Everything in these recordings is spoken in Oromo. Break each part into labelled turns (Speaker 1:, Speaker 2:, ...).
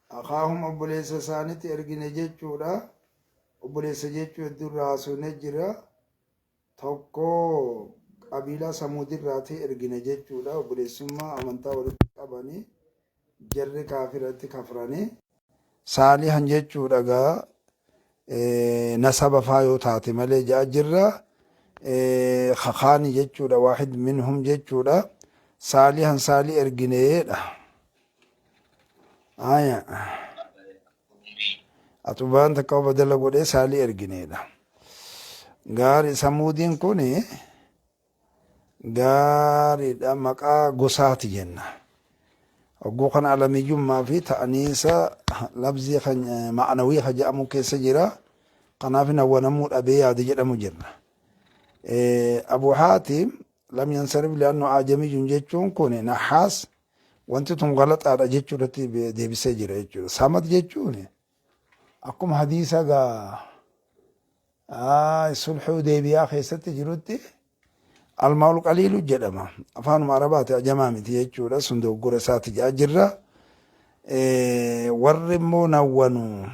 Speaker 1: Akhaahum obboleessa isaanitti ergine jechuudha. Obboleessa jechuu hedduu irraa haasofnee jira. Tokko qabiilaa Samuudirraatii ergine jechuudha. Obboleessummaa amantaa walitti qabanii jarri kaafiratti kafranii. Saalihan jechuudha gaa nasaba faa yoo taate malee ja'a jirra. Kakaani jechuudha waahid minhum jechuudha. Saalihan saalii ergineedha. Aya. Axubaan takka badala godhee saalii ergineedha. Gaari samuudiin kun gaariidha maqaa gosaati jenna. Hogguu kana alamiyyummaa fi ta'aniisa labzii kan ma'anawii kan jedhamu keessa jira. Kanaaf nawwanamuu dhabee yaada jedhamu jirra. Abu Haatim lam yansarif li'annu ajamiyyun jechuun kun nahaas wanti tun galaxaadha jechuu irratti deebisee jira jechuudha. Samad jechuun akkuma hadiisa gaa sulhuu deebiyaa keessatti jirutti almaa'ul qaliilu jedhama. Afaanuma Arabaati ajamaa miti jechuudha. Sun dogoggora isaati jedhaa jirra. Warri immoo nawwanu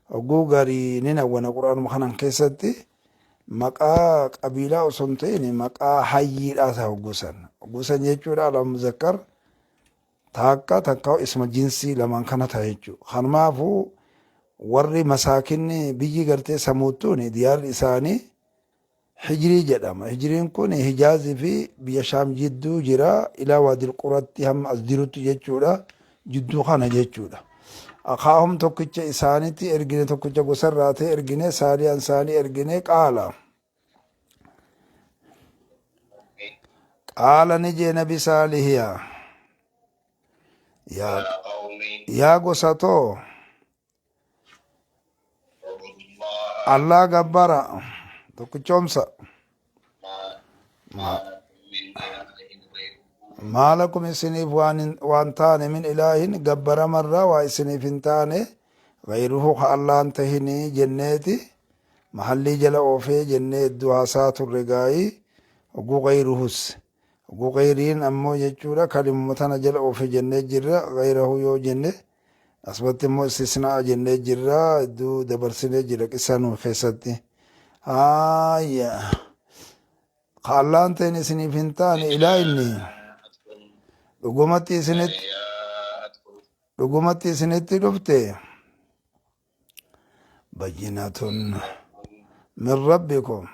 Speaker 1: hogguu garii ni nawwana quraanuma kanan keessatti maqaa qabiilaa osoo hin ta'in maqaa hayyiidhaa ta'a hogguu san. Hogguu san jechuudha alaa muzakkar taakka takka isma jinsii lamaan kana ta'a jechuudha. Kanumaafuu warri masaakinni biyyi gartee samuuttuun diyaarri isaanii Hijrii jedhama. Hijriin kun Hijaazii fi biyya Shaam jidduu jira. Ilaa Waadil Quratti hamma as jirutti jechuudha. Jidduu kana jechuudha. Akaahum tokkicha isaanitti ergine tokkicha gosarraa ta'e ergine saaliyan saalii ergine qaala. Qaala ni jee nabi saalihiya. Yaa yaa gosa too Allah gabbara tokkichoomsa. Maa lakum isiniif waan taane min ilaahin gabbaramarraa waa isiniif hin taane gayruhu ka Allahan tahinii jenneeti mahallii jala oofee jennee hedduu haasaa turre gaayii hogguu gayruhus hogguu gayriin ammoo jechuudha kalimuma tana jala oofe jennee jirra gayrahu yoo jenne Asumatti immoo istisnaa'a jennee jirra hedduu dabarsinee jira qissaa nuuf keessatti. Haayya. Ka Allahan ta'in isiniif hin taane ilaa inni dhugumatti isinitti dhugumatti isinitti dhufte bayyinatun min rabbikum.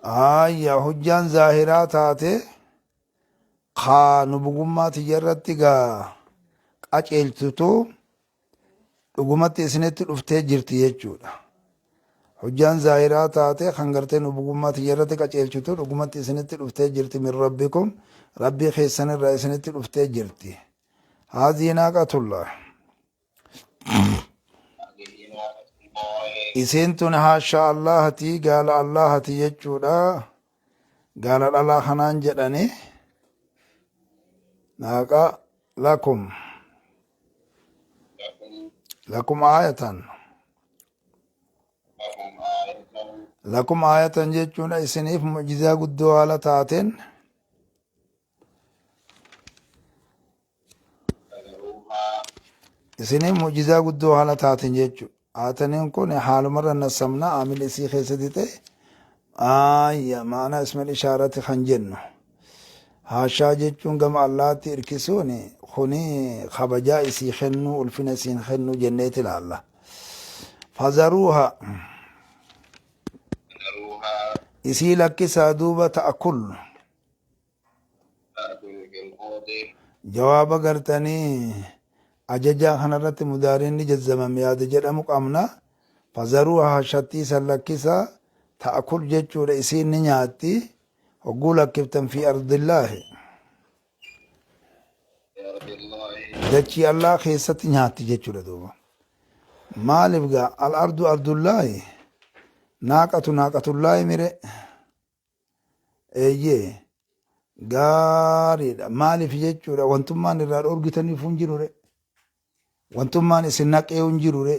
Speaker 1: Haayya hujjaan zaahiraa taate kaa nubugummaa tiyya irratti gaa qaceelchutu dhugumatti isinitti dhuftee jirti jechuudha. Hujjaan zaahiraa taate kan gartee nubugummaa tiyya irratti qaceelchutu dhugumatti isinitti dhuftee jirti min rabbikum rabbii keessanirraa isinitti dhuftee jirti. Haazii naaqatullah. Isiin tun haashaa Allahati gaala Allahati jechuudha. Gaala dhalaa kanaan jedhani naaqa lakum lakum aayatan lakum aayatan jechuudha isiniif mu'jizaa guddoo haala taateen Isinii mu'jizaa guddoo haala taateen jechuudha. Haataniin kun haalumarra nassamna amil isii keessatti ta'e aayya ma'anaa ismal ishaarati kan jennu. Haashaa jechuun gama Allaatti irkisuun kuni kabajaa isii kennuu ulfina isiin kennuu jenneeti ilaalla. Fazaruuha isii lakkisaa duuba ta'akul. Jawaaba gartanii ajajaa kanarratti mudaariin ni jazzamam yaada jedhamu qabna. Fazaruuha hashattii san lakkisa ta'akul jechuudha isiin ni nyaatti hogguu lakkiftan fi ardillaahi dachii Allah keessatti nyaatti jechuudha duuba. Maaliif gaa al ardu ardullaahi naaqatu naaqatullaahi mire Eeyyee. Gaariidha. Maaliif jechuudha wantummaan irraa dhoorgitaniif hin jirure. Wantummaan isin naqee hin jirure.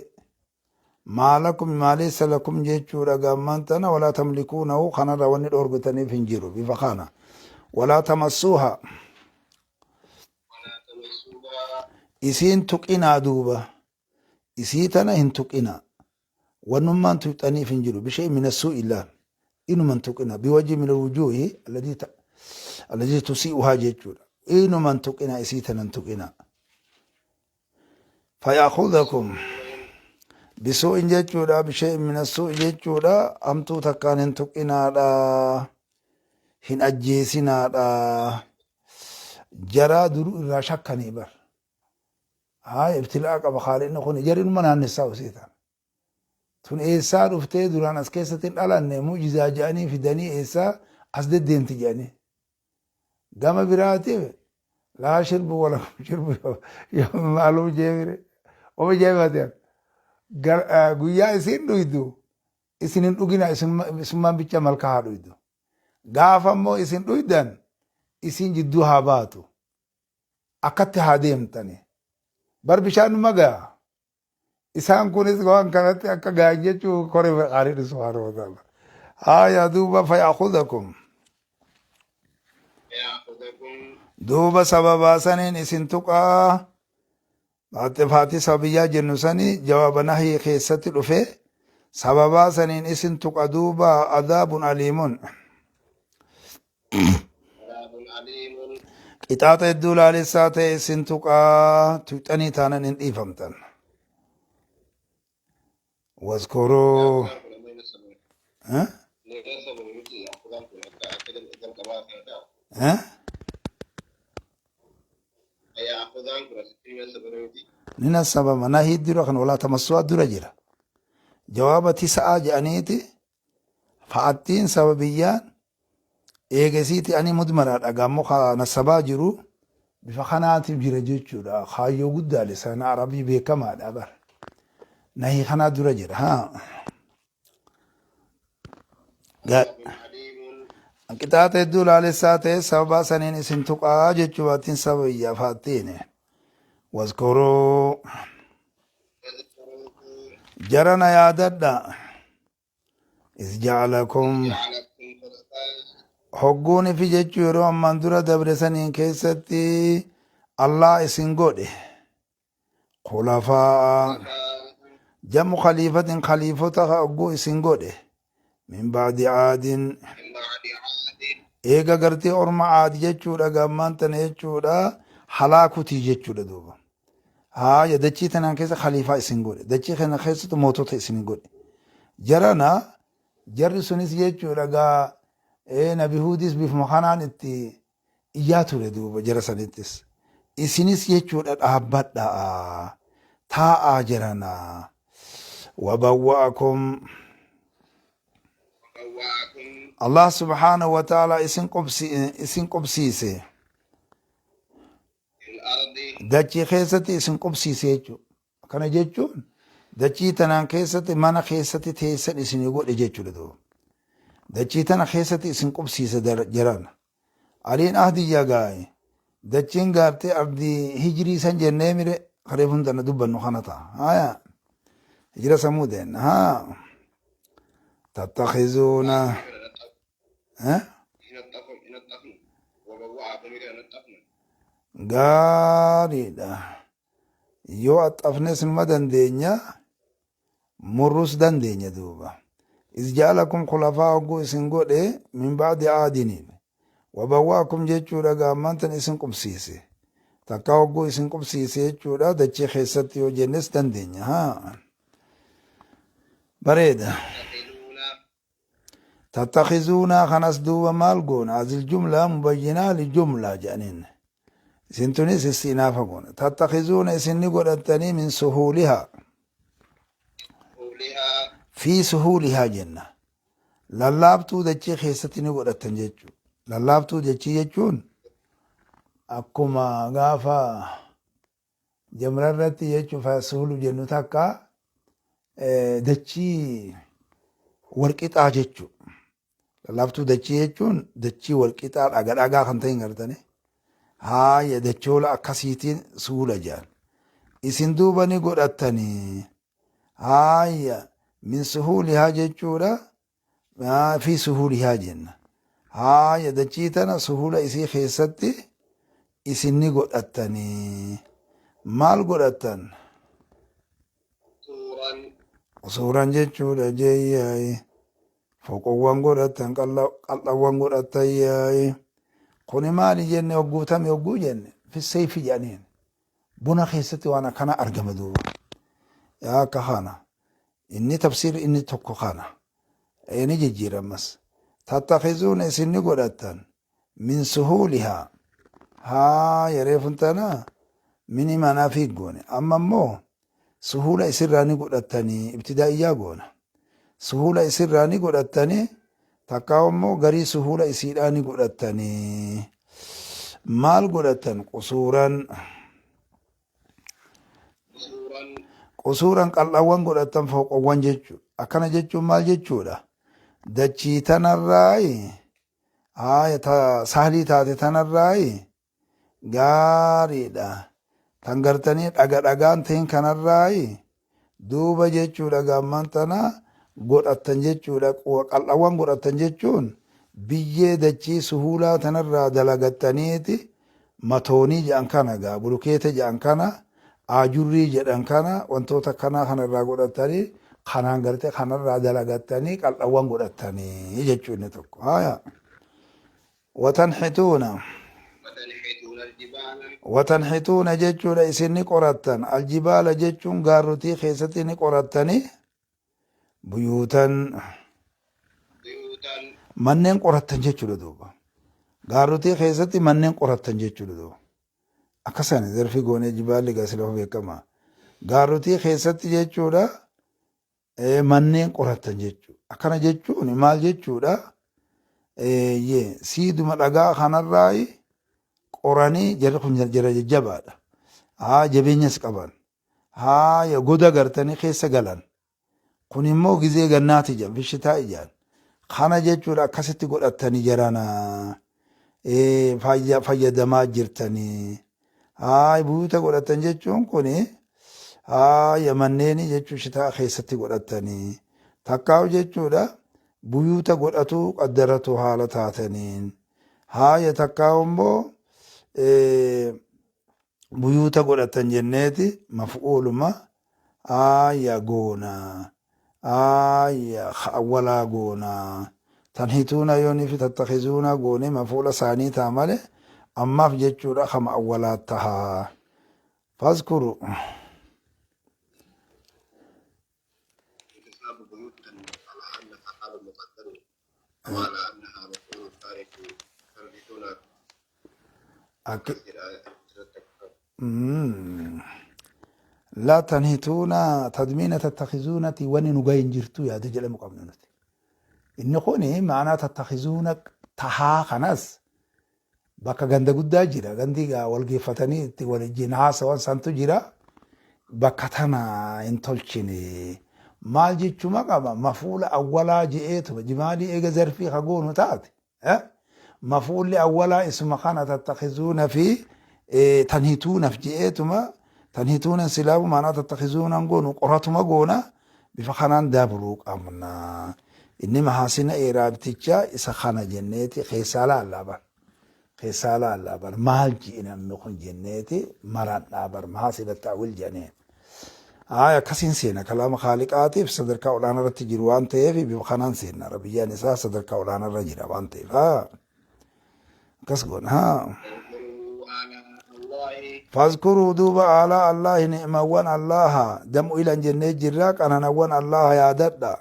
Speaker 1: Maalakum maaleessa lakum jechuudha gaammaan tana walaa tamlikuunahu kanarraa wanni dhoorgitaniif hin jiru bifa kana. Walaa tamassuuha. Isiin tuqinaa duuba. Isii tana hin tuqinaa. Wannummaan tuqxaniif hin jiru. Bishee min assuu'i laal. Inuma hin tuqinaa. Biwajhi min alwujuuhi alladii tusii'uhaa jechuudha. Inuma hin tuqinaa isii tana hin tuqinaa. Fayaakhudhakum bisuu'in jechuudha. Bishee min assuu'i jechuudha. Hamtuu takkaan hin tuqinaadha. Hin ajjeesinaadha. Jaraa duruu irraa shakkanii bar. Haa ibtilaa qaba khaaliqni kun jarri numa naannessaa usii tana. Tun eessaa dhuftee duraan as keessatti hin dhalanne mu'jizaa jedhanii fidanii eessaa as deddeemti jedhanii. Gama biraatiif laa shirbu wala shirbu maalum jeemire. Oma jeemate guyyaa isiin dhuydu isin hin dhugina isummaan bicha malkaa haa dhuydu. Gaafa immoo isin dhuydan isiin jidduu haa baatu. Akkatti haa deemtani. Bar bishaan numa ga'a. Isaan kunis waan kanatti akka gahan jechuu kore qaaliin subhaanahu wa ta'ala. Haaya duuba fayaakudakum. Duuba sababaa saniin isin tuqaa. Faatii sababiyyaa jennu sani jawaaba nahii keessatti dhufe sababaa saniin isin tuqa duuba adaabun aliimun. Qixaaxa hedduu laalessaa ta'e isin tuqaa tuqxanii taanan hin dhiifamtan. Waskuruu. Eh? Eh? Ni nasabama nahii dura kan walaa tamassu'aa dura jira. Jawaaba tisa'aa jedhaniiti fa'attiin sababiyyaan eegasiiti ani mudmaraadha gaammoo ka nasabaa jiru bifa kanaatiif jira jechuudha. Kaayyoo guddaa lisaana arabii beekamaadha bar. Nahii kanaa dura jira. Haa. Qixaaxa hedduu laalessaa ta'e sababaa saniin isin tuqaa jechuu baattiin sababiyyaa faattiin. Waskuruu jarana yaadadha. Is ja'alakum hogguun ifi jechuu yeroo ammaan dura dabre saniin keessatti Allah isin godhe. Khulafaa'a jamu khaliifatin khaliifota hogguu isin godhe min ba'di aadin eega gartee orma aadi jechuudha gammaan tana jechuudha halaakutii jechuudha duuba haaya dachii tanaan keessa khaliifaa isin godhe dachii kana keessatti mootota isin godhe jarana jarri sunis jechuudha gaa nabi huudis bifuma kanaan itti iyyaa ture duuba jara sanittis isinis jechuudha dhaabbadhaa taa'aa jarana wabawwa'akum Allah subhaanahu wa ta'ala isin qubsiise dachii keessatti isin qubsiise jechuudha. Kana jechuun dachii tanaan keessatti mana keessatti teessan isin godhe jechuudha duuba. Dachii tana keessatti isin qubsiise jarana. Aliin ahdiyya gaaye. Dachiin gaartee ardii hijirii san jennee mire kareef hundana dubbannu kana ta'a. Haya. Hijira samuu deenna. Haa. Tattakhizuuna. Eh? Gaariidha. Yoo axxafnes numa dandeenya murrus dandeenya duuba. Iz ja'alakum khulafaa hogguu isin godhe min ba'di aadiniin. Wabawwa'akum jechuudha gaammaan tan isin qubsiise. Takkaa hogguu isin qubsiise jechuudha dachee keessatti yoo jennes dandeenya. Haa. Bareeda. Tattakhizuunaa kanas duuba maal goona? Azil jumlaa mubayyinaa li jumlaa jedhaniin. Isin tunis istinaafa goona. Tattakhizuuna isin ni godhattanii min suhuulihaa. Fi suhuulihaa jenna. Lallaaftuu dachii keessatti ni godhattan jechuudha. Lallaaftuu dachii jechuun akkuma gaafa jamra irratti jechuun suhulu jennu takka dachii walqixaa jechuudha. Lallaaftuu dachii jechuun dachii walqixaa dhaga dhagaa kan ta'e hin gartanii. Haaya dachoola akkasiitiin suula jedhan. Isin duuba ni godhattanii. Haaya min suhuulihaa jechuudha. Fi suhuulihaa jenna. Haaya dachii tana suhuula isii keessatti isin ni godhattanii. Maal godhattan? Qusuuran jechuudha jeeyyaay. Foqowwan godhattan qal'awwan godhattan yaay. Kuni maali jenne hogguu tami hogguu jenne fissayfi jedhaniin. Buna keessatti waan akkana argama duuba. Yaa akka kana. Inni tafsiirri inni tokko kana. Ni jijjiira ammas. Tattakizuuna isin ni godhattan. Min suhuulihaa. Haa yareefun tana mini manaa fi goone. Amma immoo suhuula isirraa ni godhattanii ibtidaa'iyyaa goona. Suhuula isirraa ni godhattanii takkaa immoo garii suhuula isiidhaa ni godhattanii. Maal godhattan? Qusuuran. Qusuuran qal'awwan godhattan fooqowwan jechuudha. Akkana jechuun maal jechuudha? Dachii tanarraayi haaya ta sahlii taate tanarraayi gaariidha. Tan gartanii dhaga dhagaan ta'in kanarraayi duuba jechuudha gaamman tana godhattan jechuudha. Qal'awwan godhattan jechuun biyyee dachii suhuulaa tanarraa dalagattaniiti matoonii jedhan kana gaa bulukeeta jedhan kana aajurrii jedhan kana wantoota akkanaa kana irraa godhattanii kanaan gartee kanarraa dalagattanii qal'awwan godhattanii jechuu inni tokko. Haya. Watanhituuna. Watanhituuna jechuudha isin ni qorattan. Aljibaala jechuun gaarrotii keessatti ni qorattanii buyuutan manneen qorattan jechuudha duuba. Gaarrotii keessatti manneen qorattan jechuudha duuba. Akkasani zarfii goonee jibaalli gaa sila beekama. Gaarrotii keessatti jechuudha manneen qorattan jechuudha. Akkana jechuun maal jechuudha? Siiduma dhagaa kanarraa qoranii jarri kun jara jajjabaadha. Haa jabeenyas qaban. Haaya goda gartanii keessa galan. Kun immoo gizee gannaati jedhan fishitaa ijaan. Kana jechuudha akkasitti godhattanii jarana fayyadamaa jirtanii. Haaya buyuuta godhattan jechuun kuni haaya manneenii jechuun shitaa keessatti godhattanii. Takkaa'u jechuudha buyuuta godhatu qaddaratu haala taataniin. Haaya takkaa'u immoo buyuuta godhatan jenneeti maf'uuluma aaya goona aaya awwalaa goona tanhituuna yoonii fi tattakizuuna goone maf'uula saanii ta'a male ammaaf jechuudha kama awwalaa taha fazkuru
Speaker 2: انتساب بيوتا على أنها حال مقدر وعلى أنها مفعول تارك تنحتون
Speaker 1: Akki- Mm. Laa tanhituuna tadmiina tattakizuunati wani nu gahin jirtu yaada jedhamu qabna nuti. Inni kun ma'anaa tattakizuuna tahaa kanas Bakka ganda guddaa jira. Gandi egaa wal geeffatanii itti wal wajjin haasawan santu jira. Bakka tana hin tolchine. Maal jechuma qaba? Mafuula awwalaa je'eetuma jimaalii eega zarfii ka goonu taate. Mafuulli awwalaa isuma kana tattakizuuna fi tanhituunaf je'eetuma tanhituunan silaabu maanaa tattakizuunan goonu qoratuma goona bifa kanaan dabruu qabna. Inni mahaasina i'raabtichaa isa kana jenneeti keessaa laallaa bar. Keessaa laallaa bar maal ji'i namni kun jenneeti maradhaa bar mahaasina ta'wil jedhaniin. Haaya akkasiin seena kalaama khaaliqaatiif sadarkaa olaanaa irratti jiru waan ta'eef bifa kanaan seenna rabiyyaan isaa sadarkaa olaanaa irra jira waan ta'eef. Haa. Akkas goona. Haa. Fazkuruu duuba aalaa Allaahi ni'mawwan Allaaha jam'u ilan jennee jirra qananawwan Allaaha yaadadha.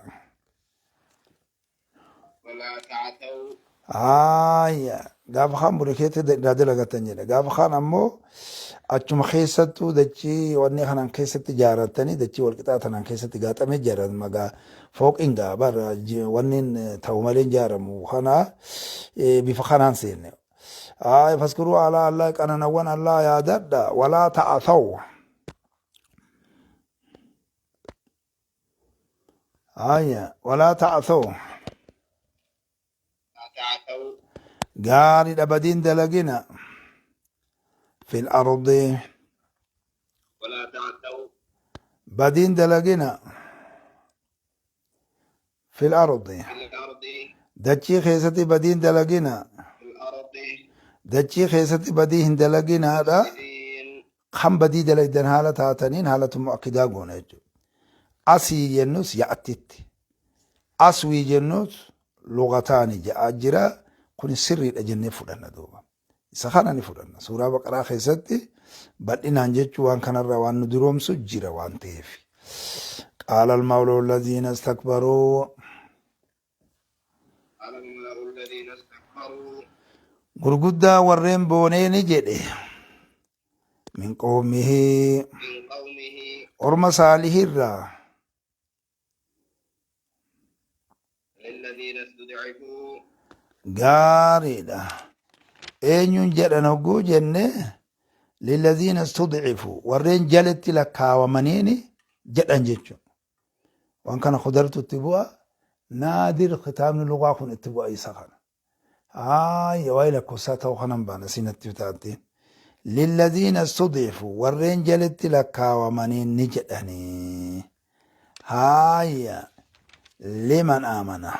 Speaker 1: Haaya gaafa kaan bulikeetti irraa dalagatan jedha gaafa kaan ammoo achuma keessattuu dachii wanni kanaan keessatti ijaarrattanii dachii walqixaa tanaan keessatti gaaxamee ijaarratan magaa fooqiin gaa bara wanni ta'u malee ijaaramu kana bifa kanaan seenne. Haaya faskuruu alaa Allah qananawwan Allah yaadadha walaa ta'athaw. Haaya walaa ta'athaw. Gaariidha badiin dalagina fil ardi badiin dalagina fil ardi dachii keessatti badiin dalagina dachii keessatti badii hin dalaginaadha. Kan badii dalaydan haala taataniin haalatu mu'akkidaa goona jechuudha. Asii jennus ya'attitti. Aswii jennus lugataani ja'aa jira. Kun sirriidha jennee fudhanna duuba. Isa kana ni fudhanna. Suuraa Baqaraa keessatti bal'inaan jechuu waan kanarraa waan nu duroomsu jira waan ta'eef. Qaala al-mawluu alladhiina istakbaruu.
Speaker 2: Qaala al-mala'u alladhiina istakbaruu.
Speaker 1: Gurguddaa warreen boonee ni jedhe. Min qawmihi.
Speaker 2: Min qawmihi.
Speaker 1: Orma saalihirraa.
Speaker 2: Lilladhiina istud'ifuu.
Speaker 1: Gaariidha. Eenyuun jedhan hogguu jenne lilladhiina istud'ifu warreen jalatti lakkaawamaniini jedhan jechuudha. Waan kana kudartu itti bu'a. Naadir kitaabni lugaa kun itti bu'a isa kana. Haaya waa'ee lakkoofsaa ta'uu kanan baana sinatti taatee. Lilladhiina istud'ifu warreen jalatti lakkaawamaniin ni jedhanii. Haaya liman aamana.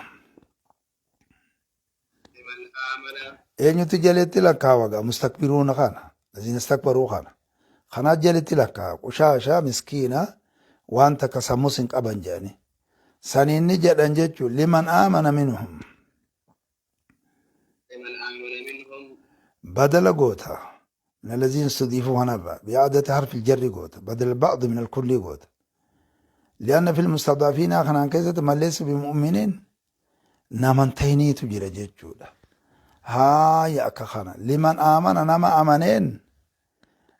Speaker 2: Liman aamana.
Speaker 1: Eenyutu jalatti lakkaawa gaa mustakbiruuna kana. Laziina istakbaruu kana. Kanaa jalatti lakkaawa. Qushaashaa miskiina waan takka sammus hin qaban jedhanii. Saniin ni jedhan jechuun liman aamana minhum.
Speaker 2: Liman aamana minhum.
Speaker 1: Badala goota. Min allaziina istudiifuu kanarra bi'aadati harfi jarri goota. Badala ba'di min alkulli goota. Li'anna fil mustadaafiinaa kanaan keessatti malleessu bimu'miniin naman ta'iniitu jira jechuudha. Haaya akka kana. Liman aamana nama amaneen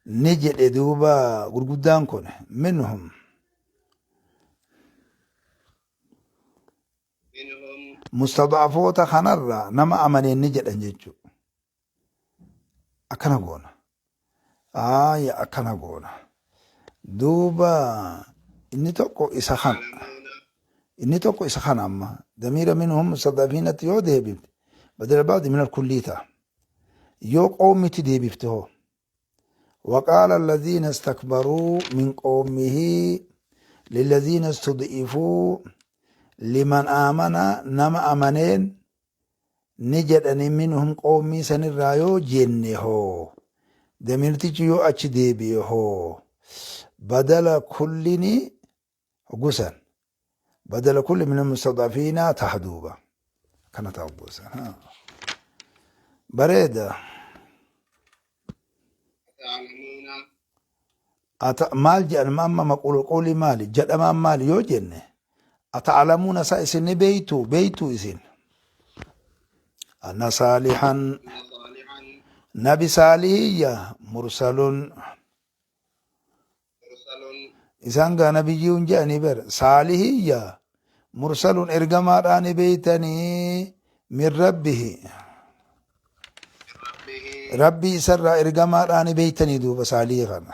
Speaker 1: ni jedhe duuba gurguddaan kun minhum.
Speaker 2: Minhum.
Speaker 1: Mustad'afoota kanarraa nama amaneen ni jedhan jechuudha. Akkana goona. Aaya akkana goona. Duuba inni tokko isa kana.
Speaker 2: Ta'lamuuna.
Speaker 1: Inni tokko isa kana amma. Damiira minhum mustad'afiinatti yoo deebifte badala ba'di min alkullii ta'a. Yoo qoomitti deebifte hoo. وقال الذين استكبروا من قومه للذين استضعفوا لمن آمن نما أمنين نجدني منهم قومي سنرايو جنه دميرتي يو أتش ديبي هو بدل كلني غسن بدل كل من المستضعفين تحدوبا كانت غسن ها بريدة
Speaker 2: Ta'lamuuna.
Speaker 1: Ata maal jedhan amma maqulu qawli maali jedhamaan maali yoo jenne ata'lamuuna sa isin ni beeytu beeytu isin anna saalihan
Speaker 2: Anna saalihan.
Speaker 1: nabi saalihiyya mursalun
Speaker 2: Mursalun.
Speaker 1: isaan gaa nabiyyuun jedhanii ber saalihiyya mursalun ergamaadhaani beeytanii min rabbihi
Speaker 2: Min rabbihi.
Speaker 1: rabbii isarraa ergamaadhaani beeytanii duuba saalihii kana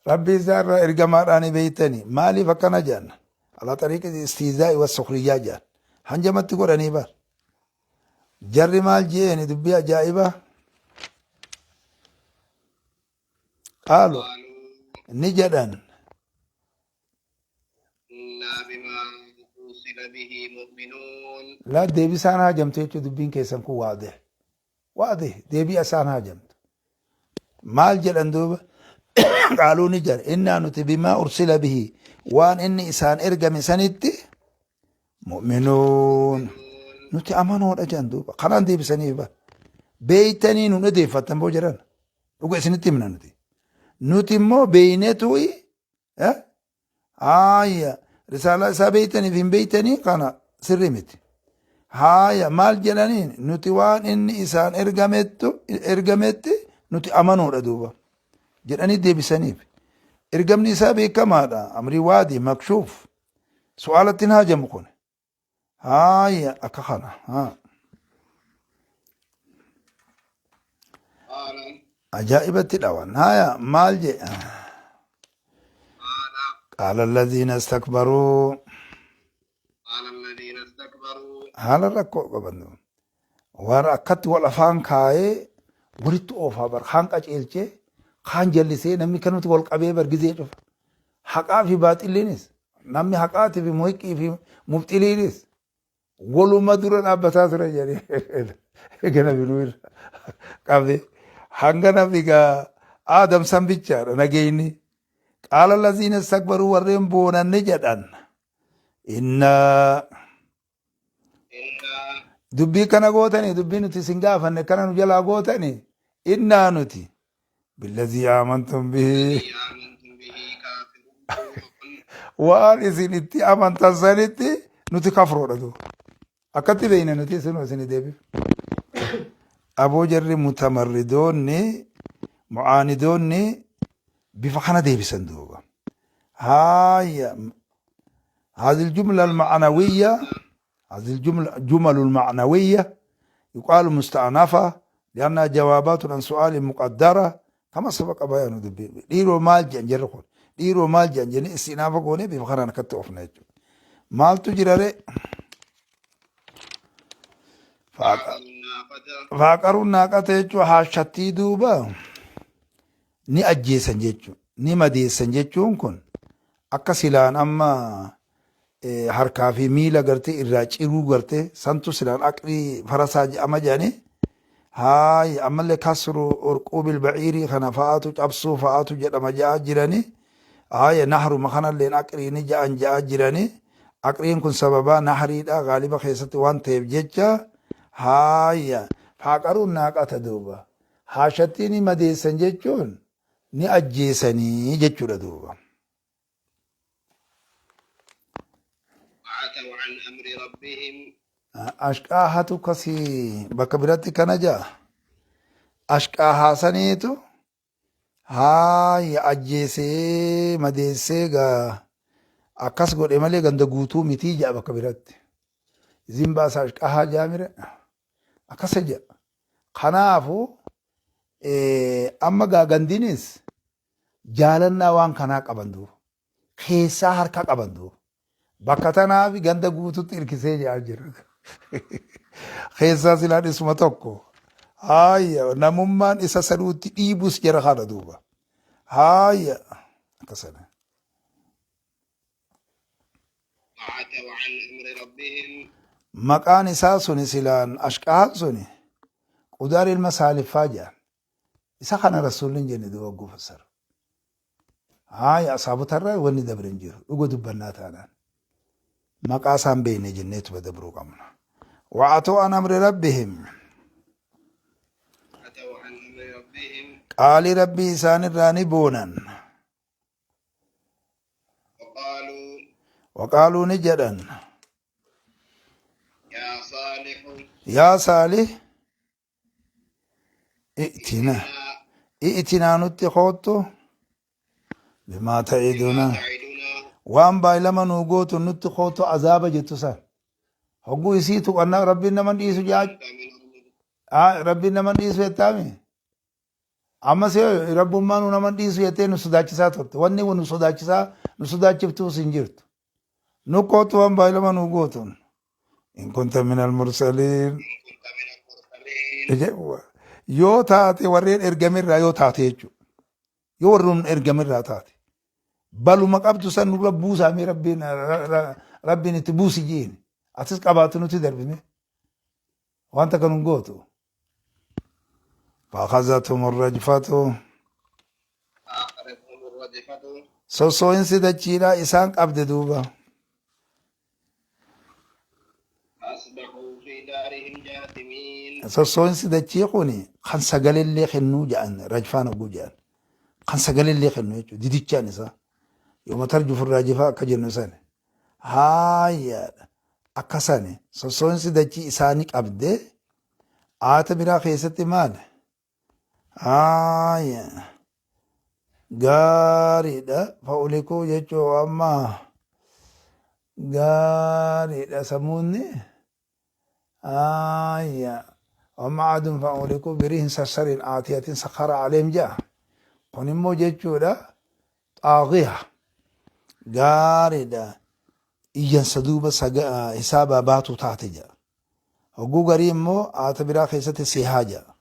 Speaker 1: rabbii isaarraa ergamaadhaani beeytanii maaliif akkana jedhan alaa xariiqi istiizaa'i wassukriyyaa jedhan hanjamatti godhanii bar jarri maal jeeni dubbii ajaa'ibaa qaalu
Speaker 2: Qaaluu.
Speaker 1: ni jedhan
Speaker 2: Innaa bimaa ursila bihi mu'minuun.
Speaker 1: Laa deebisaan haajamtu jechuun dubbiin keessan kun waadih. Waadih deebii isaan haajamtu. Maal jedhan duuba? Qaaluu ni jedhan innaa nuti bimaa ursila bihi waan inni isaan ergame sanitti mu'minuun. Nuti amanoodha jedhan duuba. Kanaan deebisaniif bara. Beeytanii nun odeeffattan boo jedhan. Dhuga isinitti himna nuti. Nuti immoo beeynetu haaya risaalaa isaa beeytaniif hin beeytanii kana sirrii miti. Haaya maal jedhaniin nuti waan inni isaan ergametti nuti amanuudha duuba jedhanii deebisaniif. Ergamni isaa beekamaadha. Amrii waadi makshuuf. Su'aalatti hin haajamu kun. Haaya akka kana. Haa.
Speaker 2: Qaala.
Speaker 1: Ajaa'ibatti dhawan. Haaya maal jedha?
Speaker 2: Qaala.
Speaker 1: Qaala alladhiina istakbaruu.
Speaker 2: Qaala alladhiina istakbaruu.
Speaker 1: Haala rakkoo qaban. Warra akkatti wal afaan kaayee walitti oofaa bar kaan qaceelchee kaan jallisee namni kanumti wal qabee bar gizee cufa. Haqaa fi baaxilliinis namni haqaatii fi muhiqqii fi mubxiliinis waluma dura dhaabbataa ture jedhee gana binuu irra qabee. Hanga nafi gaa Aadam san bichaadha nageenyi. Qaala laziina istakbaruu warreen boonan ni jedhan. Innaa dubbii kana gootanii dubbii nuti isin gaafanne kana nu jalaa gootanii innaa nuti billazii aamantum bihi waan isin itti amantan sanitti nuti kafroodha duuba. Akkatti beeyna nuti isinuu isin deebif. Aboo jarri mutamarridoonni mu'aanidoonni bifa kana deebisan duuba. Haaya هذه الجملة المعنوية، هذه الجملة جمل المعنوية يقال مستأنفة لأنها جوابات عن سؤال مقدرة كما سبق بيانه. دبي dhiiroo maal jedhan jarri kun, dhiiroo maal jedhan jennee istinaafa goonee bifa kanaan akkatti oofna jechuudha. Maaltu jira ree? Faaqaruun naaqata jechuun haashattii duuba ni ajjeesan jechuudha. Ni madeessan jechuun kun akka silaan amma harkaa fi miila gartee irraa ciruu gartee santu silaan aqrii farasaa jedhama jedhanii. Haay, ammallee kasru urquubil baciirii kana fa'aatu cabsuu fa'aatu jedhama jedhaa jiranii. Haaya, nahruma kanalleen aqrii ni jedhan jedhaa jiranii. Aqriin kun sababaa nahriidha gaaliba keessatti waan ta'eef jecha. Haaya, faaqaruun naaqata duuba. Haashattii ni madeessan jechuun ni ajjeesanii jechuudha duuba.
Speaker 2: وعتوا عن أمر ربهم.
Speaker 1: Ashqaahatu kasii bakka biratti kana ja'a. Ashqaahaa saniitu haaya ajjeesee madeessee gaa akkas godhe malee ganda guutuu mitii ja'a bakka biratti. Zimbaasa ashqaahaa jaamire akkasa ja'a. Kanaafu amma gaa gandinis jaalannaa waan kanaa qaban duuba. Keessaa harka qaban duuba. Bakka tanaaf ganda guututti hirkisee jedhaa jira. Keessaa silaan isuma tokko. Haaya, namummaan isa saduutti dhiibus jara kana duuba. Haaya, akkasana.
Speaker 2: وعتوا عن أمر ربهم.
Speaker 1: Maqaan isaa suni silaan ashqahaan suni Qudaar ilma Saaliffaa jedhan. Isa kana Rasuulli hin jenne duuba hogguu fassaru. Haaya, asaabotarraa wanni dabre hin jiru. Dhuga dubbannaa taanaan. Maqaa isaan beekne jenneetuma dabruu qabna. Wa'atoo an amri rabbihim.
Speaker 2: عتوا عن أمر ربهم.
Speaker 1: Qaalii rabbii isaanirraa ni boonan.
Speaker 2: وقالوا
Speaker 1: Waqaaluu ni jedhan.
Speaker 2: يا صالح
Speaker 1: Yaa Saalih i'tina i'tinaa nutti koottu bimaa ta'iduna waan baay'ilama nuu gootu nutti koottu azaaba jettu san hogguu isii tuqannaa rabbiin nama dhiisu jaa rabbiin nama dhiisu jettaami. Ammas rabbummaa nu nama dhiisu jettee nu sodaachisaa turte. Wanni nu sodaachisaa nu sodaachiftuus hin jirtu. Nu kootu waan baay'ilama nu gootuun. In kunta minal mursaliin. Yoo taate warreen ergamirraa yoo taate jechuudha. Yoo warreen ergamirraa taate. Baluma qabdu san nurra buusaamee rabbiin rabbiin itti buusi jiin. Atis qabaatu nuti darbime. Wanta kan hin gootu. Fa'akazatum rajfatu. Sossoo'insi dachiidhaa isaan qabde duuba. Sossoo'insi dachii kun kan sagalellee kennuu jedhan rajfaan hogguu jedhan. Kan sagalellee kennu jechuudha didichaan isaa. Yooma tarjufu raajifaa akka jennu sana. Haayyaadha. Akka sani sossoo'insi dachii isaanii qabde. Aata biraa keessatti maal? Haaya. Gaariidha. Fa'ulikuu jechuun amma gaariidha sammuunni. Haaya. Amma aduun fa'ulikuu birihin sarsariin aatiyatiin sakhara aleem ja'a. Kun immoo jechuudha xaagiya. Gaariidha. Iyyansa duuba hisaabaa baatu taate ja'a. Hogguu garii immoo aata biraa keessatti sihaa ja'a.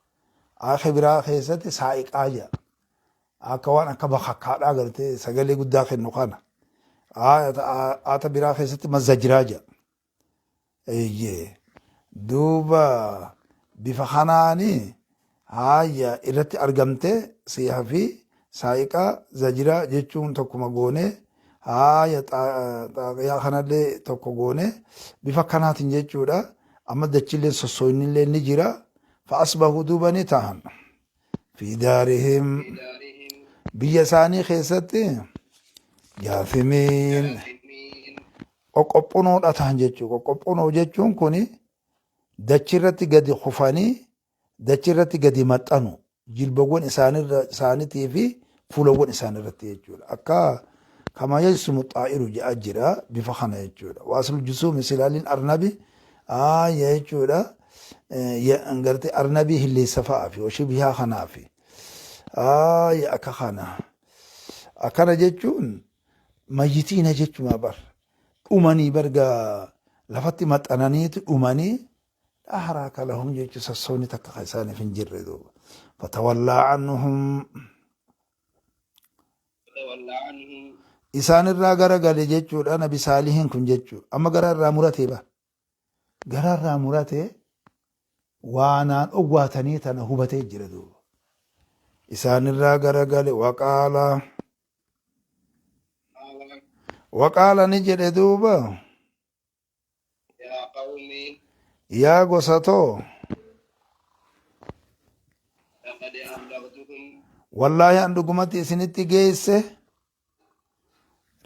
Speaker 1: Aaka biraa keessatti saa'iqaa ja'a. Akka waan akka bakakkaadhaa gartee sagalee guddaa kennu kana. Aata biraa keessatti mazzajiraa ja'a. Eeyyee. Duuba bifa kanaani Haayya irratti argamte siiha fi saa'iqaa zajiraa jechuun tokkuma goone haaya xaaqiyaa kanallee tokko goone bifa kanaatiin jechuudha. Amma dachillee sossooynillee ni jira. Fa asbahu duuba ni tahan. Fi daarihim biyya isaanii keessatti jaasimiin qoqqophunoodha tahan jechuudha. Qoqqophunoo jechuun kuni dachirratti gadi kufanii dachirratti gadi maxxanu jilbawwan isaaniitii fi fuulawwan isaaniirratti jechuudha. Akka kama yajsumu xaa'iru jedhaa jira bifa kana jechuudha. Waaslu jusuumi silaaliin arnabi aayya jechuudha. Gartee arnabii hilleessa fa'aa fi washibihaa kanaa fi aayya akka kana. Akkana jechuun mayyitiina jechumaa bar dhumanii barga lafatti maxxananiitu dhumanii laa haraaka lahum jechuun sassoonni takka kan isaaniif hin jirre duuba. Fatawallaa anhum
Speaker 2: Fatawallaa anhum.
Speaker 1: Isaan irraa gara gale jechuudha nabi saalihiin kun jechuudha. Amma gara irraa muratee ba. Gara irraa muratee waanaan owwaatanii tana hubatee jira duuba. Isaan irraa gara gale waqaala. Waqaala ni jedhe duuba.
Speaker 2: Yaa qawmi.
Speaker 1: Yaa gosa too.
Speaker 2: Laqad ablaghtukum.
Speaker 1: Wallaahi an dhugumatti isinitti geesse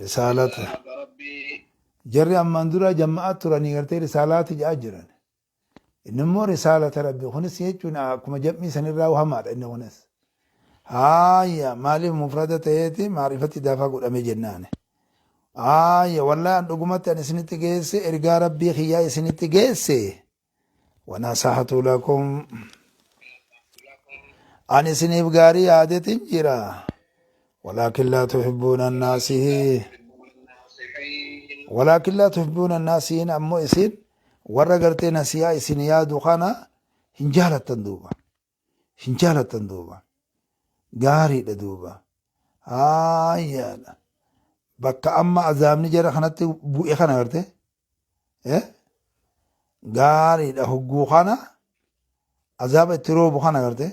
Speaker 1: risaalata.
Speaker 2: Risaalata Rabbii.
Speaker 1: Jarri ammaan dura jamma'a turanii gartee risaalaati jedhaa jiran. Inni immoo risaalata Rabbii kunis jechuun akkuma jam'ii sanirraa hamaadha inni kunis. Haaya maaliif mufrada ta'eeti maarifatti idaafaa godhame jennaani. Haaya wallaahi an dhugumatti an isinitti geesse ergaa Rabbii kiyyaa isinitti geesse. Wanasahatu lakum an isiniif gaarii yaadetin jira. Walaakin laa tuhibbuuna annaasihiin. Walaakin laa tuhibbuuna annaasihiin ammoo isin warra gartee nasihaa isin yaadu kana hin jaalattan duuba. Hin jaalattan duuba. Gaariidha duuba. Haayyaadha. Bakka amma azaabni jara kanatti bu'e kana garte. Gaariidha hogguu kana azaaba itti roobu kana garte.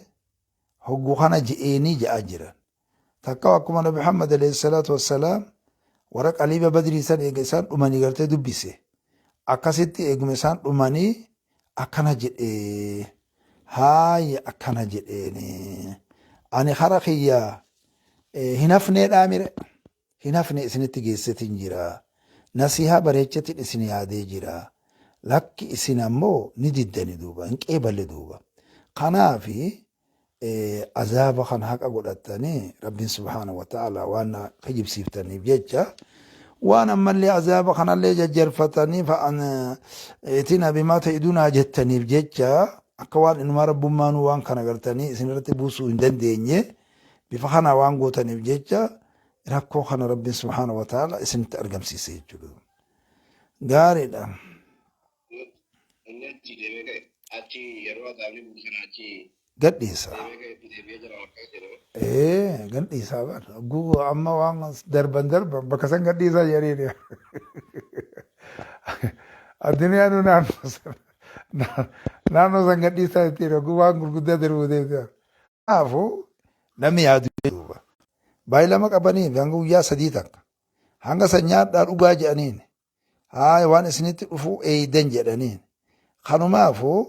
Speaker 1: Hogguu kana je'eenii je'aa jiran. Takka akkuma Nabi Muhammad alayhi salaatu wassalaam warra qaliiba badrii san eega isaan dhumanii gartee dubbise. Akkasitti eeguma isaan dhumanii akkana jedhee haaya akkana jedheeni. Ani hara kiyya hin hafneedhaa mire hin hafne isinitti geessetin jira. Nasihaa bareechetin isin yaadee jira. Lakki isin ammoo ni diddani duuba hin qeeballe duuba. Kanaafi azaaba kana haqa godhattanii Rabbiin subhaanahu wa ta'ala waan na kijibsiiftaniif jecha waan ammallee azaaba kanallee jajjarfatanii fa'an itina bimaa ta'idunaa jettaniif jecha akka waan inumaa rabbummaanuu waan kana gartanii isin irratti buusuu hin dandeenye bifa kanaa waan gootaniif jecha rakkoo kana Rabbiin subhaanahu wa ta'ala isinitti argamsiise jechuudha. Gaariidha.
Speaker 2: Inni achi deemee ka'e. Achi yeroo azaabni bu'u sana achi
Speaker 1: Gadhiisa.
Speaker 2: deemee ka'e itti deebi'ee jira akkas jedhame.
Speaker 1: Ee gadhiisaa bar. Guu amma waan darban darban bakka san gadhiisaa jedhanii. Addunyaa nu naannoo san naannoo san gadhiisaa ittiin hogguu waan gurguddaa darbuu deemte. Kanaafuu namni yaadu duuba. Baay'ee qabanii hanga guyyaa sadii takka. Hanga san nyaadhaa dhugaa jedhaniin. Haaya waan isinitti dhufuu eeydan jedhaniin. Kanumaafuu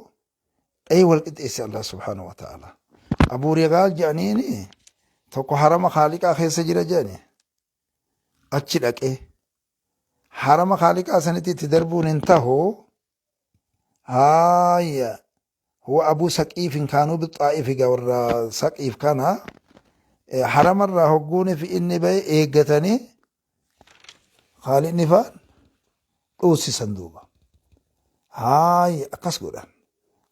Speaker 1: dhayee wal qixxeesse Allah subhaanahu wa ta'ala. Abuu Rigaal jedhaniini tokko harama Khaaliqaa keessa jira jedhani. Achi dhaqee harama Khaaliqaa sanitti itti darbuun hin tahu. Haaya huwa Abuu Saqiifin kaanuu bixaa'ifi gaa warra Saqiif kana haramarraa hogguuni fi inni bahe eeggatanii Khaaliqni faan dhoosisan duuba. Haaya akkas godhan.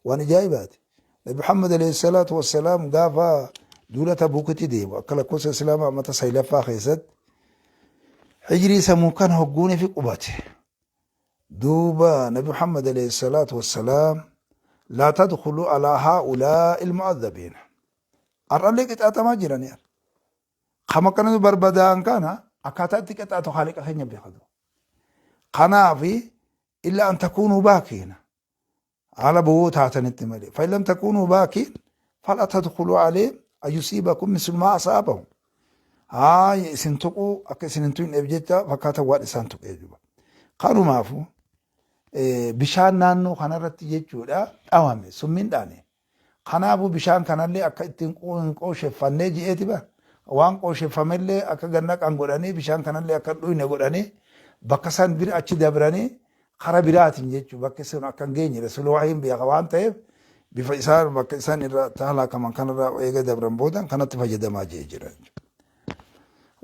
Speaker 1: Waan ajaa'ibaati. Nabi Muhammad alayhi salaatu wassalaam gaafa duula Tabuukitti deemu akka lakkoofsa Islaamaa amata saglaffaa keessatti hijirii samuu kan hogguuni fi qubate. Duuba Nabi Muhammad alayhi salaatu wassalaam laa tadkhulu alaa haa'ulaa ilmu'adhabiina. Har'allee qixaaxamaa jiranii. Kam akkanatu barbadaa'an kana akkaataa itti qixaatu Khaaliqa keenya beekatu. Kanaafi illa an takuunuu baakiina. Haala bowwoo taatanitti malee. Fa in lam takuunuu baakiin Fala tadkhuluu alayhim ayusiibakum mislu maa asaabahum. Haaya isin tuquu akka isin hin tuqneef jecha fakkaata waan isaan tuqee jiru. Kanumaafu bishaan naannoo kanarratti jechuudha dhawame summiin dhaane. Kanaafuu bishaan kanallee akka ittiin hin qoosheffannee je'eeti bar. Waan qoosheffamellee akka gad naqan godhanii bishaan kanallee akka hin dhuyne godhanii bakka san bira achi dabranii kara biraatiin jechuu bakki sun akka hin geenye rasuula wahiin beeka waan ta'eef bifa isaan bakka isaan irraa halaakaman kanarraa eega dabran boodan kanatti fayyadamaa jee jira.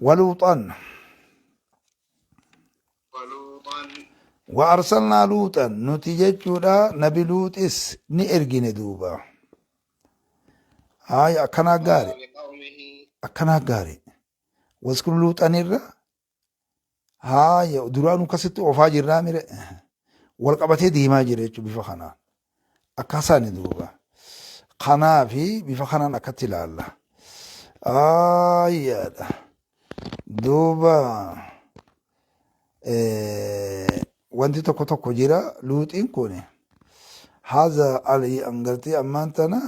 Speaker 1: Waluuxan. Wa arsalnaa luuxan nuti jechuudha nabi luuxis ni ergine duuba. Haaya akkanaa gaari akkanaa gaari. Waskur luuxanirra haaya duraanuu akkasitti oofaa jirraa mire wal qabatee deemaa jira jechuudha bifa kanaan. Akkasaani duuba. Kanaafi bifa kanaan akkatti ilaalla. Ayyaadha. Duuba wanti tokko tokko jira luuxiin kun haza angartee ammaan tana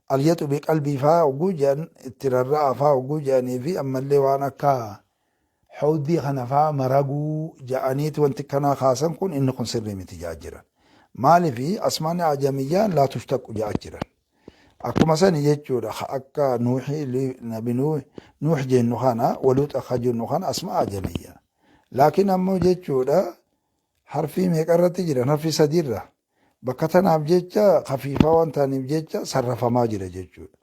Speaker 1: alyaxu biqalbii faa hogguu jedhan itti rarra'a faa hogguu jedhanii fi ammallee waan akka hawdii kana faa maraguu ja'aniiti wanti kanaa kaasan kun inni kun sirrii miti ja'a jiran. Maaliif asmaani ajamiyyaan laa tushtaqu ja'a jiran. Akkuma sani jechuudha akka nuuhi nabi nuuh jennu kana waluuxa ka jennu kana asma ajamiyya. Laakiin ammoo jechuudha harfii meeqa irratti jiran harfii sadiirra Bakka tanaaf jecha khafiifaa waan ta'aniif jecha sarrafamaa jira jechuudha.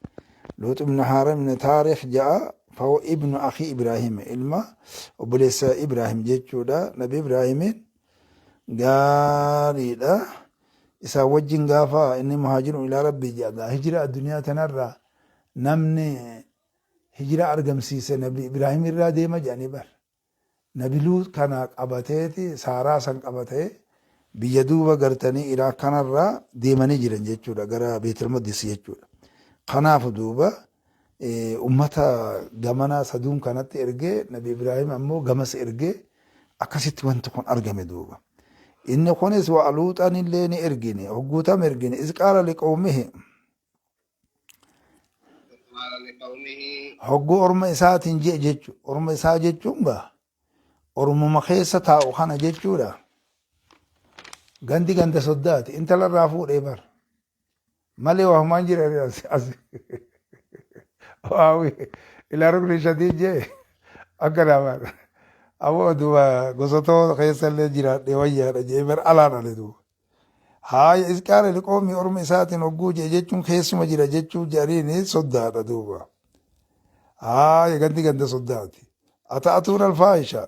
Speaker 1: Luux ibn Haaram ibn Taarikh ja'a fahuwa ibnu akhii Ibraahim ilma obboleessa Ibraahim jechuudha. Nabi Ibraahimiin gaariidha. Isaan wajjin gaafa inni muhaajirun ilaa rabbii ja'a gaa hijira addunyaa tanarraa namni hijira argamsiise Nabi Ibraahim irraa deema jedhanii bar. Nabi Luux kana qabateeti Saaraa san qabatee biyya duuba gartanii Iraaq kanarraa deemanii jiran jechuudha gara Beetel Maqdis jechuudha. Kanaafu duuba ummata gamanaa saduun kanatti ergee Nabi Ibraahim ammoo gamas ergee akkasitti wanti kun argame duuba. Inni kunis waa Luuxan illee ni ergine hogguutam ergine iz qaala liqawmihi Hogguu orma isaatiin je'e jechu. Orma isaa jechuun gaa ormuma keessa taa'u kana jechuudha. Gandi ganda soddaati. Intala irraa fuudhee bar. Malee waa humaan jira as as. Waawi ilaa rukni shadii jee akka namaan. Ammoo duuba gosotoo keessa illee jiraadhee wayyaadha jee bar alaan ale duuba. Haaya iz qaala liqoomii orma isaatiin hogguu jedhe jechuun keessuma jira jechuu jedhaniin soddaadha duuba. Haaya gandi ganda soddaati. Ata'atuun alfaahisha.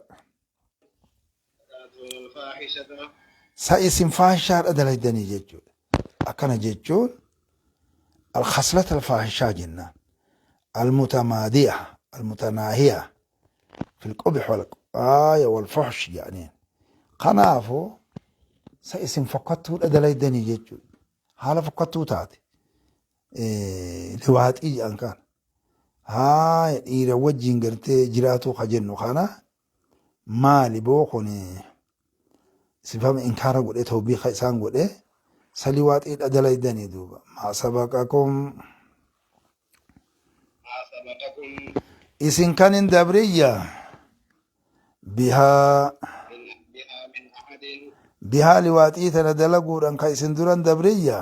Speaker 1: Sa isin faahishaadha dalaydanii jechuudha. Akkana jechuun alkhaslata alfaahishaa jennaan. Almutamaadiya almutanaahiya fil qubh wal aaya wal fuhsh jedhaniin. Kanaafuu sa isin fokkattuudha dalaydanii jechuudha. Haala fokkattuu taate liwaaxii jedhan kana. Haaya dhiira wajjin gartee jiraatuu ka jennu kana maali boo kun sifama inkaara godhee tawbiika isaan godhee sa liwaaxiidha dalaydanii duuba. Maa sabaqakum Isin kan hin dabriyya bihaa bihaa liwaaxii tana dalaguudhaan kan isin duran dabriyya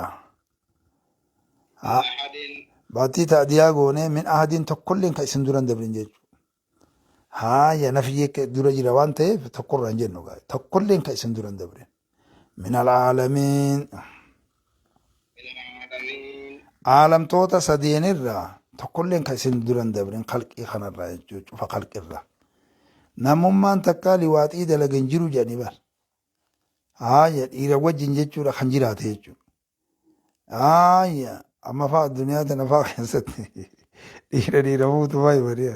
Speaker 1: baattii ta'diyaa goonee min ahadiin tokkolleen kan isin duran dabrin jechuudha. Haaya nafiyyi dura jira waan ta'eef tokkorraa hin jennu tokkolleen kan isin duran dabrin. Min al'aalamiin. Aalamtoota sadeenirraa tokkolleen kan isin duran dabrin kalqii kanarraa jechuudha cufa kalqirraa. Namummaan takkaa liwaaxii dalaga hin jiru jedhanii bar. Haaya dhiira wajjin jechuudha kan jiraate jechuudha. Haaya amma fa'aa addunyaa tana fa'aa keessatti dhiira dhiira fuutu fa'aa himanii.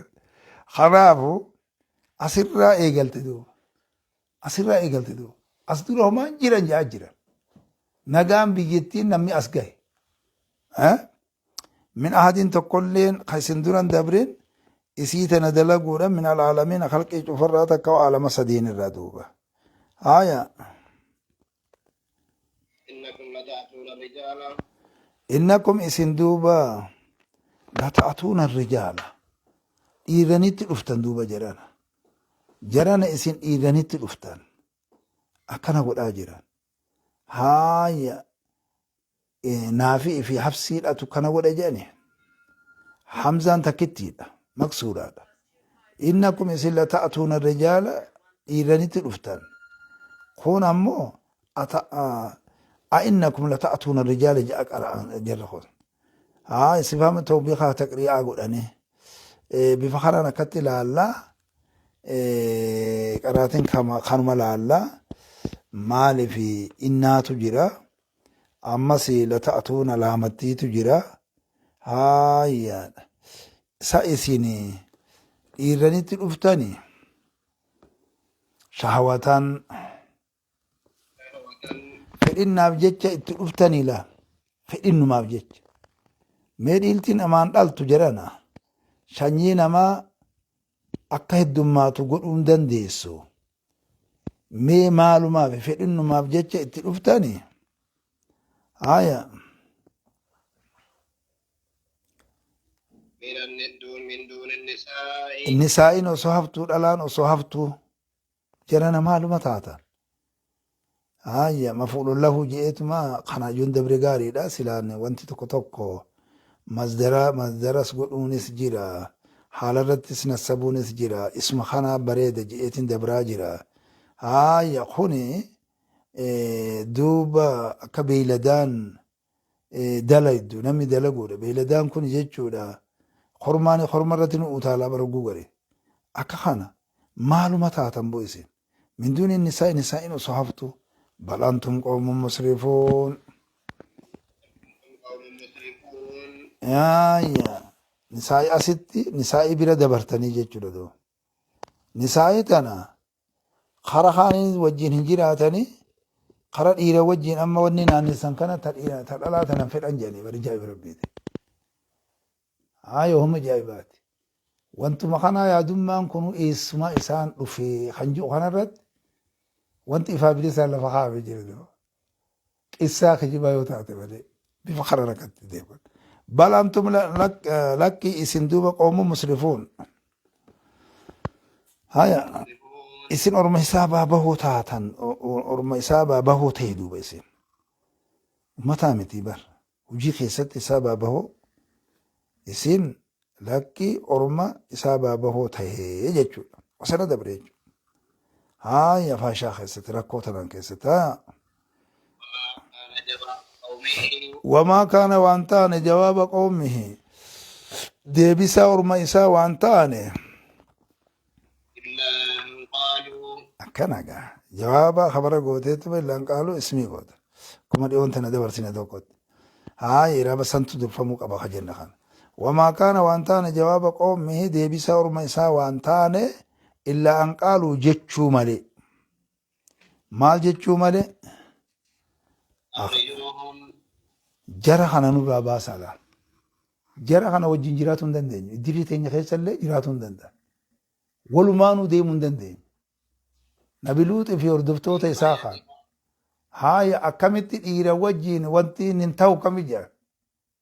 Speaker 1: Kanaafuu asirraa eegalte duuba. Asirraa eegalte duuba. As dura homaan jiran jedhaa jiran. Nagaan biyyattiin namni as gahe. Min ahadin tokkolleen kan isin duran dabrin isii tana dalaguudhaan min alaalamiin khalqii cufarraa takka aalama sadiin irraa duuba. Haaya.
Speaker 2: Innakum lata'tuuna rijaala.
Speaker 1: Innakum isin duuba lata'atuuna rijaala dhiiranitti dhuftan duuba jarana. Jarana isin dhiiranitti dhuftan akkana godhaa jiran. Haaya Naafi'i fi Hafsiidhatu kana godhe jedhani. Hamzaan takkittiidha maksuuraadha. Innakum isin lata'atuuna rijaala dhiiranitti dhuftan. Kun ammoo a innakum lata'atuuna rijaala ja'a qara'an jarri kun. Haa istifhaama tawbiikaa taqrii'aa godhanii bifa kanaan akkatti ilaallaa qaraatiin kanuma laallaa maaliif innaatu jira ammas lata'atuuna laamattiitu jira haayyaadha sa isin dhiirranitti dhuftani shahawataan Fedhinnaaf jecha itti dhuftanii laa fedhinnumaaf jecha. Mee dhiilti namaan dhaltu jedhana sanyii namaa akka heddummaatu godhuu hin dandeessu. Mee maalumaaf fedhinnumaaf jecha itti dhuftanii? Haya. Nisaa'iin osoo haftuu dhalaan osoo haftuu. Jarana maaluma taatan? Haayya mafu'ulun lahu je'eetuma kana yoon dabre gaariidha silaan wanti tokko tokko masdara masdaras godhuunis jira haalarrattis nassabuunis jira isuma kana bareeda je'eetin dabraa jira haayya kuni duuba akka beeyladaan dalaydu namni dalaguudha beeyladaan kun jechuudha kormaan korma irratti nu utaalaa bara gugare akka kana maaluma taatan bo isin min duuni nisaa'i nisaa'in osoo haftu bal antum qawmun musrifuun yaaya nisaa'i asitti nisaa'ii bira dabartanii jechuudha doo nisaa'ii tana Kara kaaniin wajjin hin jiraatani kara dhiira wajjin amma wanni naannessan kana ta dhiira ta dhalaa tana hin fedhan jedhanii bari ajaa'iba rabbiiti. Haaya homa ajaa'ibaati. Wantuma kanaa yaadummaan kun eessumaa isaan dhufe kan jiru kanarratti wanti ifaa bilisaan lafa kaa'amee jira dura. Qissaa kijibaa yoo taate malee bifa kana rakkatti deeman. Bal antum lakki isin duuba qoomu musrifuun. Haya isin orma hisaabaa bahoo taatan orma hisaabaa bahoo ta'e duuba isin. Ummataa miti bar hojii keessatti hisaabaa bahoo isin lakki orma hisaabaa bahoo ta'e jechuudha. Osana dabre jechuudha. Haaya faashaa keessatti rakkoo tanan keessatti haa. Wamaa kaana waan taane jawaaba qoomihi deebisaa orma isaa waan taane akkana gaa jawaaba kabara gooteetuma illaan qaaluu ismii goota kuma dhiyoon tana dabarsine tokkotti haaya iraaba santu durfamuu qaba ka jenna kana wamaa kaana waan taane jawaaba qoomihi deebisaa orma isaa waan taane illaa an qaaluu jechuu malee Maal jechuu malee? Jara kana nurraa baasaa laal. Jara kana wajjin jiraatuu hin dandeenyu. Iddirii teenya keessa illee jiraatuu hin danda'an. Walumaanuu deemuu hin dandeenyu. Nabi Luuxii fi hordoftoota isaa kaan. Haaya akkamitti dhiira wajjin wanti hin ta'u kami jira.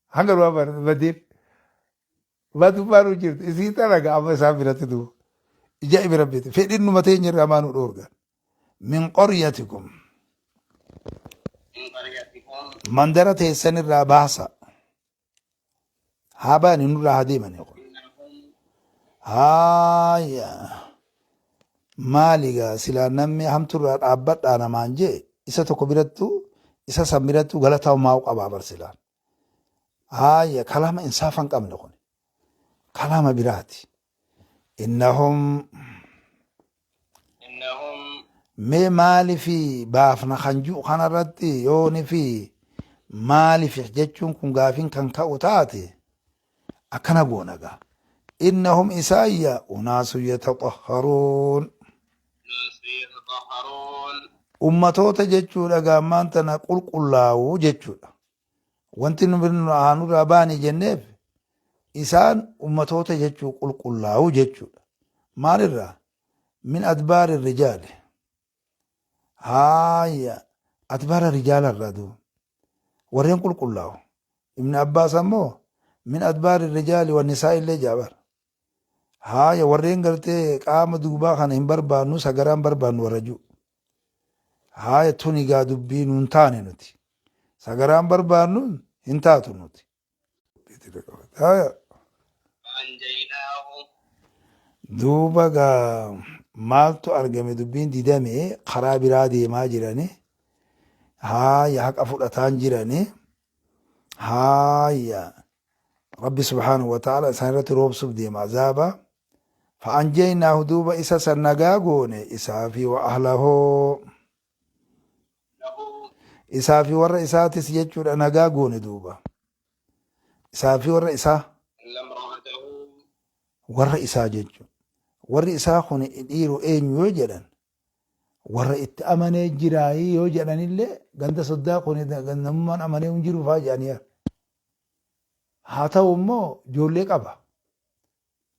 Speaker 1: Hanga duraa badeen. Badummaan hin jirtu. Isii tana gaa amma isaan biratti duuba. Ija ibira beete. Fedhiin numa teenya irraa maa nu dhoorgan. Min qaryatikum.
Speaker 2: Min qaryatikum.
Speaker 1: Mandara teessan irraa baasa. Haa baani nurraa haa deemani kun.
Speaker 2: Innahum
Speaker 1: Haaya. Maali gaa silaa namni hamturraa dhaabbadhaa namaan jee isa tokko birattu isa san birattu galataa maa'u qabaa bar silaan. Haaya kalaama insaafa hin qabne kun kalaama biraati. Innahum
Speaker 2: Innahum
Speaker 1: mee maalifi baafna kan ji'u kanarratti yooni fi maalifi jechuun kun gaafin kan ka'u taate akkana goona gaa. Innahum isaayya unaasu yataxahharuun.
Speaker 2: Naasu yataxahharuun.
Speaker 1: Ummatoota jechuudha gaa ammaan tana qulqullaa'u jechuudha. Wanti nu haa nurraa baani jenneef isaan ummatoota jechuu qulqullaa'u jechuudha. Maalirraa? Min adbaari rijaali. Haaya adbaara rijaala irraa duuba. Warreen qulqullaa'u. Ibn Abbaas ammoo min adbaari rijaali wa nisaa illee jaabar. Haaya warreen gartee qaama duubaa kana hin barbaannu sagaraan barbaannu warra jiru. Haaya tuni gaa dubbii nuun taane nuti. Sagaraan barbaannu hin taatu nuti. Haaya. Duuba gaa maaltu argame dubbiin didame karaa biraa deemaa jirani. Haaya haqa fudhataan jirani. Haaya Rabbi subhaanahu wa ta'ala isaan irratti roobsuuf deema azaaba. Fa'anjaynaahu duuba isa san nagaa goone isaa fi wa ahlahoo. Isaa fi warra isaatis jechuudha nagaa goone duuba. Isaa fi warra isaa. Warra isaa jechuudha. Warri isaa kun dhiiru eenyu yoo jedhan warra itti amanee jiraayii yoo jedhanillee ganda soddaa kun namummaan amanee hin jiru fa'aa jedhanii haa ta'u immoo ijoollee qaba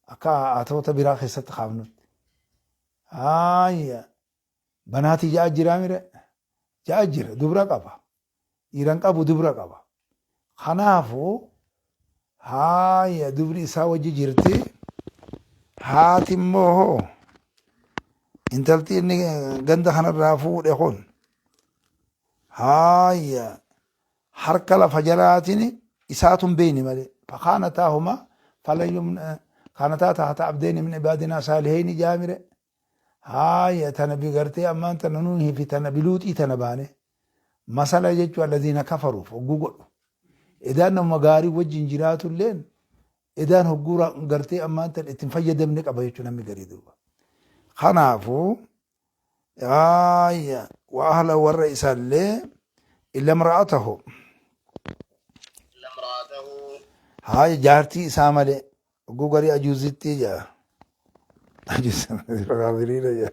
Speaker 1: akka haatota biraa keessatti kaafnutti. Haayya banaatii ja'a jiraa mire ja'a jira dubra qaba dhiiran qabu dubra qaba. Kanaafuu haaya dubri isaa wajji jirti haati immoo hoo intalti inni ganda kanarraa fuudhe kun haaya harka lafa jalaatiin isaatu hin beeyne malee fakaanataahuma falan kaanataa taata abdeen min ibaadinaa saaliheyni jaamire haaya tana bigartee ammaan tana nuuhii fi tana biluuxii tana baane Masala jechuun alladhiina kafaruuf hogguu godhu. Edaan nama gaarii wajjin jiraatulleen edaan hogguu gartee ammaan tan ittiin fayyadamne qaba jechuun namni garii duuba. Kanaafuu yaaya wa ahla warra isaallee illa imra'atahu haaya jaartii isaa malee hogguu garii ajuuzittii jaa. Ajuuziriidha jaa.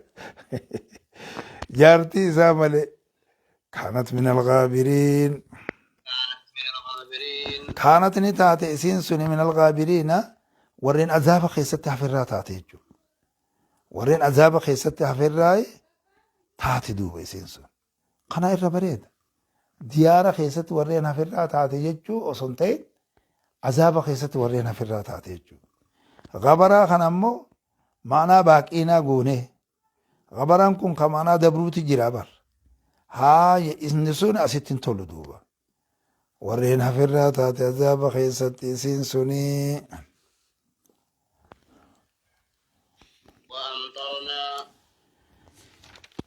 Speaker 1: Jaartii isaa malee kaanat min algaabiriin. Kaanat ni taate isiin suni min algaabiriina warreen azaaba keessatti hafirraa taate jechuudha. Warreen azaaba keessatti hafirraa taate duuba isiin sun. Kana irra bareeda. Diyaara keessatti warreen hafirraa taate jechuu osoo hin ta'in azaaba keessatti warreen hafirraa taate jechuudha. Gabaraa kana immoo ma'anaa baaqiinaa goonee gabaraan kun kan ma'anaa dabruuti jira bar. Haaya inni sun asitti hin tolu duuba. Warreen hafirraa taate azaaba keessatti isiin sunii.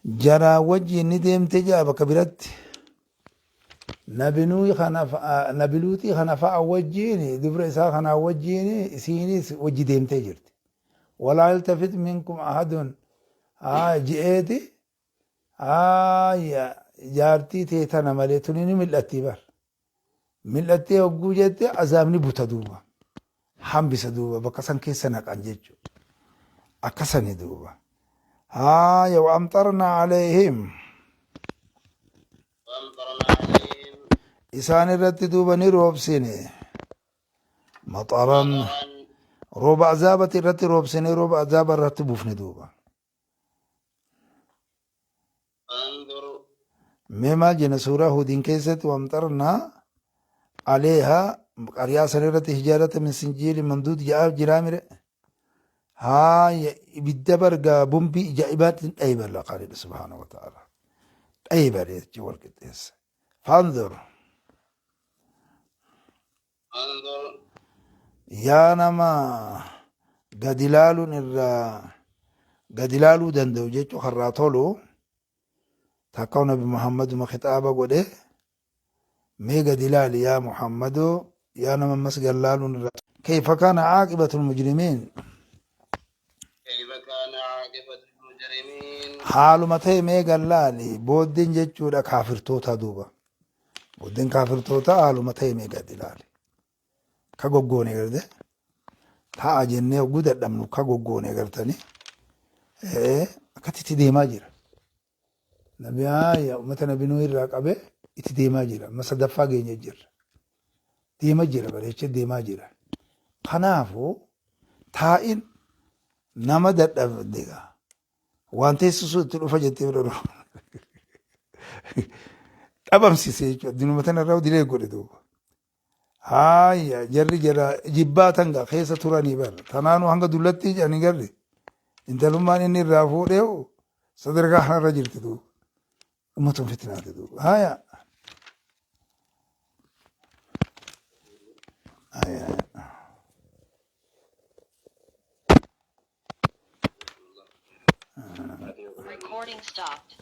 Speaker 1: Jaraa wajjiin ni deemte jaa bakka biratti. Nabi Nuuhi kana nabi Luuxii kana fa'a wajjiin dubra isaa kanaa wajjiin isiinis wajji deemtee jirti. Walaa yaltafit minkum ahadun ji'eeti haaya jaartii tee tana malee tuni ni mil'attii bar. Mil'attee hogguu jette azaabni buta duuba. Hambisa duuba bakka san keessa naqan jechuudha. Akkasani duuba. Haaya wa'amxarnaa alayhim. Isaan irratti duuba ni roobsine. Maxaran rooba azaabati irratti roobsine rooba azaaba irratti buufne duuba. Mee maal jenna suuraa Huudiin keessatti wamxarnaa aleehaa qariyaa san irratti hijaarata min sinjiili manduud ja'a jiraa mire haaya ibidda bargaa bombii ijaa'ibaatiin dhayiballa qaaliidha subhaana wa ta'ala dhayibale jechi wal qixxeessa fanzur Yaa nama gadi laaluun irraa gadi laaluu danda'u jechuu karraa tolu takka nabi Muhammaduma kitaaba godhe mee gadi laali yaa Muhammadoo yaa nama ammas gad laaluun irraa kayfa kaana aaqibatul mujrimiin haaluma ta'e mee gad laali booddeen jechuudha kaafirtoota duuba Booddeen kaafirtootaa haaluma ta'e mee gad ilaali. Ka goggoone garte ta'a jennee hogguu dadhabnu ka goggoone gartanii akkatti itti deemaa jira. Nabi haaya uummata nabi Nuhi irraa qabee itti deemaa jira. Amma sadaffaa geenye jirra. Deema jira bareechee deemaa jira. Kanaafuu taa'in nama dadhabde egaa Waan teessisuu itti dhufa jettee bira dhufa. Dhabamsiise jechuudha. Dinuma tana irraa dilee godhe duuba. Haaya jarri jara jibbaa tanga keessa turanii bar. Tanaanuu hanga dullattii jedhanii garri. Intalummaan inni irraa fuudhee sadarkaa kanarra jirti duuba. Ummatun fitnaati duuba. Haaya. Haaya.
Speaker 3: Recording stopped.